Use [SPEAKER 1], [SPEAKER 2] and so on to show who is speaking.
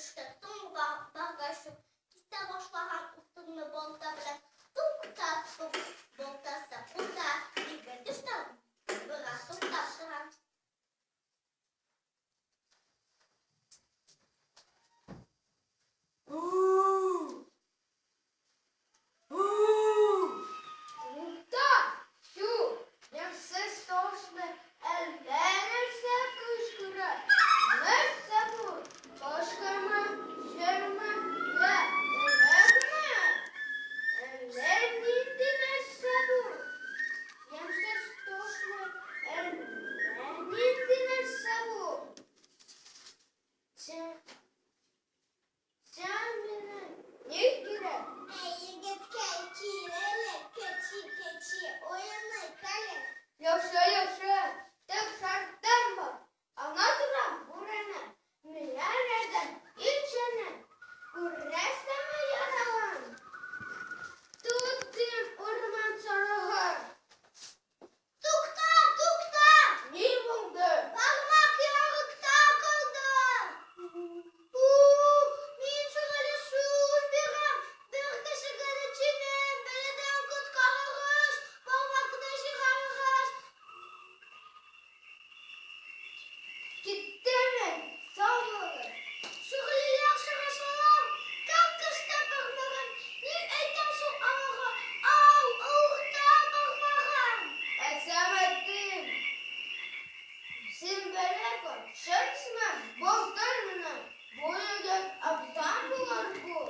[SPEAKER 1] төшкән соң Баргачук кисә башлаган утынны балта белән. Тук та тук, балтасы кулда, егет эштән бераз туктап тора.
[SPEAKER 2] Тукта, чү, ямьсез тавышны әллә нәрсә кычкыра. Нәрсә бу? Кашкамы, җырмы, я өрәкме? Әллә нинди нәрсә бу? Ямьсез тавышны әллә нинди нәрсә бу? Син Сиңа миннән ни кирәк?
[SPEAKER 1] Әй, егеткәй, кил әле, кечи-кечи уйныйк әле.
[SPEAKER 2] Яхшы, яхшы, тик шартым бар. Аңа торам бүрәнә, миңа ярдәм ит җәнем. Күрәсеңме яралам? Тотыйм урман сарыгы.
[SPEAKER 1] Тукта, тукта!
[SPEAKER 2] Ни булды?
[SPEAKER 1] Бармак ярыкта калды. У, мин сиңа әле сүз бирәм. Бер кешегә дә тимәм, бәладән коткарыгыз, бармакны чыгарыгыз.
[SPEAKER 2] Киттеме? Сау булыгыз.
[SPEAKER 1] Шөгыльләр чыгышалар, кем кыстә бармагын, ни әйтәм соң аңарга, ау, авырта бармагым.
[SPEAKER 2] Әйтсәм әйттем. Син бәла күр, чын сыман, былтыр менә бу егет абзаң булыр бу.